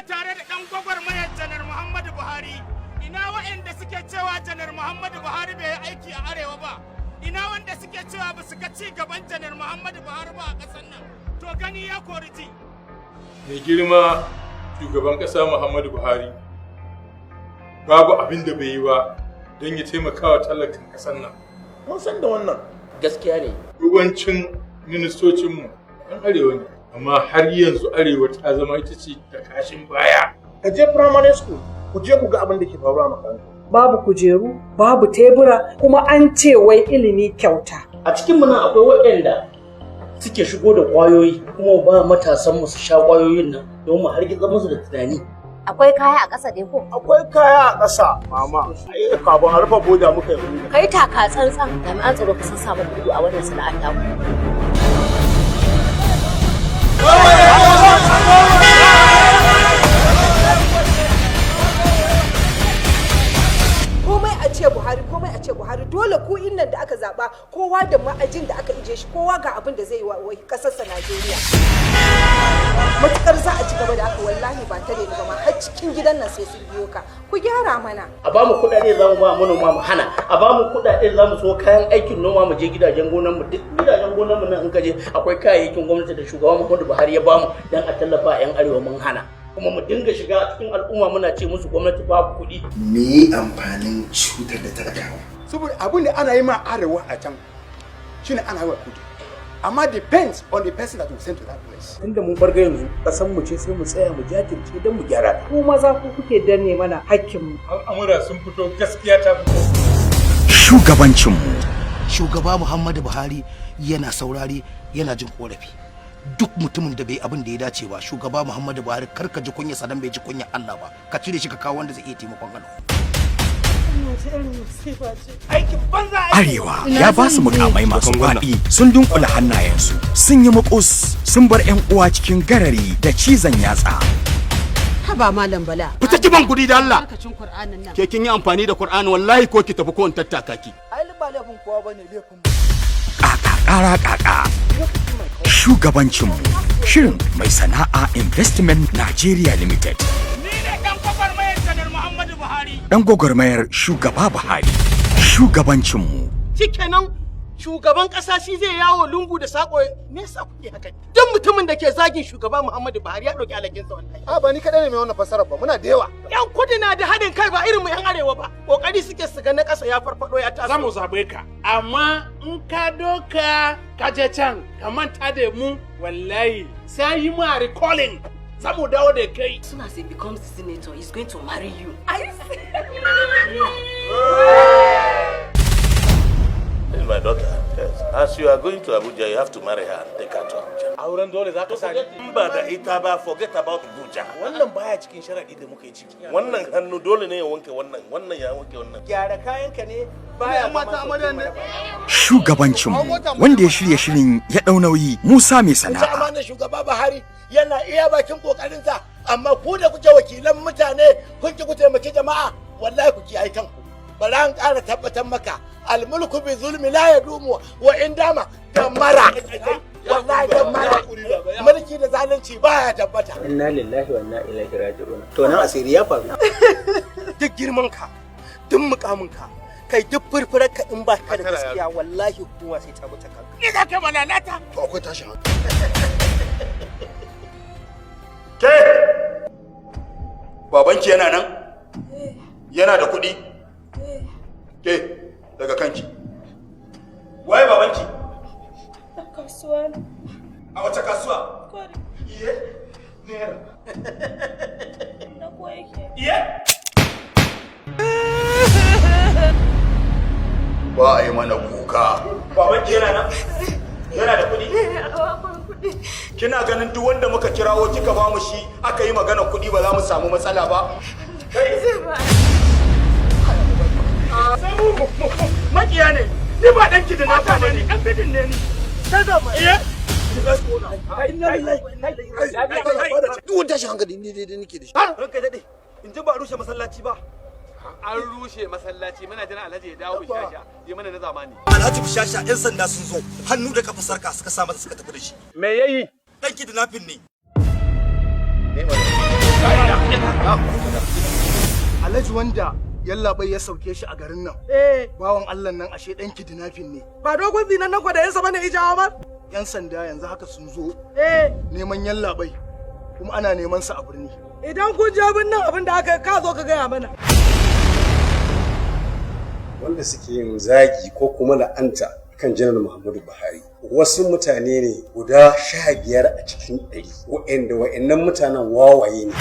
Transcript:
Tare da ɗan gwagwarmayar Janar Muhammadu Buhari. Ina waɗanda suke cewa Janar Muhammadu Buhari bai yi aiki a Arewa ba? Ina wanda suke cewa ba su ga ci gaban Janar Muhammadu Buhari ba a ƙasar nan? To, gani ya kori ji. Mai girma shugaban ƙasa Muhammadu Buhari, babu abin da bai yi ba don ya taimaka wa talakan ƙasar nan. Mun san da wannan. Gaskiya ne. Yawancin ministocinmu ɗan Arewa ne, amma har yanzu Arewa ta zama ita ce da kashin baya. Ka je primary school, ku je ku ga abin da ke faruwa a makaranta. Babu kujeru, babu tebura, kuma an ce wai ilimi kyauta. A cikin mu nan akwai waɗanda suke shigo da ƙwayoyi, kuma ba matasan mu su sha ƙwayoyin nan don mu hargitsa musu da tunani. Akwai kaya a ƙasa dai ko? Akwai kaya a ƙasa, mama. Ai kafin a rufe boda muka yi. Kai taka tsantsan, jami'an tsaro ka san samu ido a wannan sana'ar taku. Komai a ce Buhari, komai a ce Buhari. Dole ku innan da aka zaba, kowa da ma'ajin da aka ije shi, kowa ga abin da zai yi wa kasarsa Najeriya. Matukar za a ci gaba da haka, wallahi ba tare ni ba ma, har cikin gidan nan sai sun biyo ka. Ku gyara mana. A ba mu kuɗaɗe za mu ba manoma, mu hana. A ba mu kuɗaɗe za mu so kayan aikin noma, mu je gidajen gonan mu. Duk gidajen gonan mu nan in ka je, akwai kayayyakin gwamnati da shugaban Muhammadu Buhari ya bamu dan a tallafa 'yan Arewa, mun hana. Kuma mu dinga shiga cikin al'umma muna ce musu gwamnati babu kuɗi. Me amfanin cutar da talakawa? Saboda abin da ana yi ma Arewa a can shine ana yi wa kudu, amma depends on the person that we send to that place. Tunda mun farga yanzu, kasan mu ce, sai mu tsaya mu jajirce don mu gyara ta. Ku maza ku kuke danne mana hakkin mu. Al'amura sun fito, gaskiya ta fito. Shugabancinmu. Shugaba Muhammadu Buhari yana saurare, yana jin korafi. Duk mutumin da bai abin da ya dace ba, shugaba Muhammadu Buhari, kar ka ji kunya sadan bai ji kunya Allah ba, ka cire shi ka kawo wanda zai iya taimakon al'umma. Arewa ya ba su mukamai masu faɗi, sun dunkula hannayensu, sun yi makus, sun bar 'yan uwa cikin garari da cizon yatsa. Haba, Malam Bala. Fita ki ban guri da Allah. Albarkacin Qur'anin nan. Ke kin yi amfani da Qur'ani, wallahi ko ki tafi ko in tattaka ki. Ai ba laifin kowa bane, laifin Kaka ƙara kaka. Shugabancinmu, shirin mai sana'a Investment Nigeria Limited. Ni ne ɗan gwagwarmayar Janar Muhammadu Buhari. Dan gwagwarmayar shugaba Buhari. Shugabancinmu. Shikenan, shugaban kasa shi zai yawo lungu da sako. Me yasa kuke haka? Duk mutumin da ke zagin shugaba Muhammadu Buhari ya dauki alhakin sa, wallahi. A ba ni kadai ne mai wannan fasarar ba, muna da yawa. Yan kudu na da haɗin kai, ba irin mu yan Arewa ba. Kokari suke su ga na ƙasa ya farfado ya taso. Za mu zabe ka, amma in ka doka ka je can ka manta da mu, wallahi sai yi ma recalling, za mu dawo da kai. As soon as he becomes the senator, he's going to marry you. Ai. This is my daughter. Yes. As you are going to Abuja, you have to marry her and take her to Abuja. Auren dole za ka sani. In ba da ita ba, forget about Abuja. Wannan baya cikin sharadi da muka yi ciki. Wannan hannu dole ne ya wanke wannan, wannan ya wanke wannan. Gyara kayanka ne baya mata amarya ne. Shugabancinmu, wanda ya shirya shirin ya ɗau nauyi, Musa Mai Kusa Sana'a. Amanar shugaba Buhari yana iya bakin kokarinsa, amma ku da kuke wakilan mutane kun ki ku taimaki jama'a, wallahi ku kiyaye kanku. Bari an ƙara tabbatar maka, almulku bi zulmi la yadumu wa in dama damara, wallahi damara, mulki da zalunci baya tabbata. Inna lillahi wa inna ilaihi raji'un. To, nan asiri ya faru. Duk girman ka, duk mukamin ka, kai duk furfurar ka, in ba ka da gaskiya, wallahi hukuma sai ta mutu kanka. Ni za ka malalata. To, akwai tashin hankali. Ke! Babanki yana nan? Yana da kuɗi? Ke, daga kanki. Waye babanki? Kasuwa ne. A wace kasuwa? Kwari. Iye? Naira. Na ko yake. Iye? Ba a yi mana kuka. Babanki yana nan? Yana da kuɗi? Kina ganin duk wanda muka kirawo kika ba mu shi aka yi magana kuɗi, ba za mu samu matsala ba? Sai mu makiya ne. Ni ba dan kidnapper ba ne, dan bidin ne ni. Iya. Duk wani tashin hankali ni dai nake da shi. Ranka daɗe, in ji ba a rushe masallaci ba. An rushe masallaci, muna jiran Alhaji ya dawo, Bishasha ya mana na zamani. Alhaji Bishasha, 'yan sanda sun zo, hannu da kafa sarka suka sa masa suka tafi da shi. Me yayi? Dan kidnapping ne. Alhaji wanda yallaɓai ya sauke shi a garin nan. Eh. Bawan Allah nan ashe ɗan kidnapping ne. Ba dogon zinan nan ko da yansa bane ijawa ba? Yan sanda yanzu haka sun zo. Eh. Neman yallaɓai kuma ana neman sa a birni. Idan kun je birnin, abin da aka ka zo ka gaya mana. Wanda suke yin zagi ko kuma la'anta kan Janar Muhammadu Buhari, wasu mutane ne guda 15 a cikin 100, wa'anda wa'annan mutanen wawaye ne.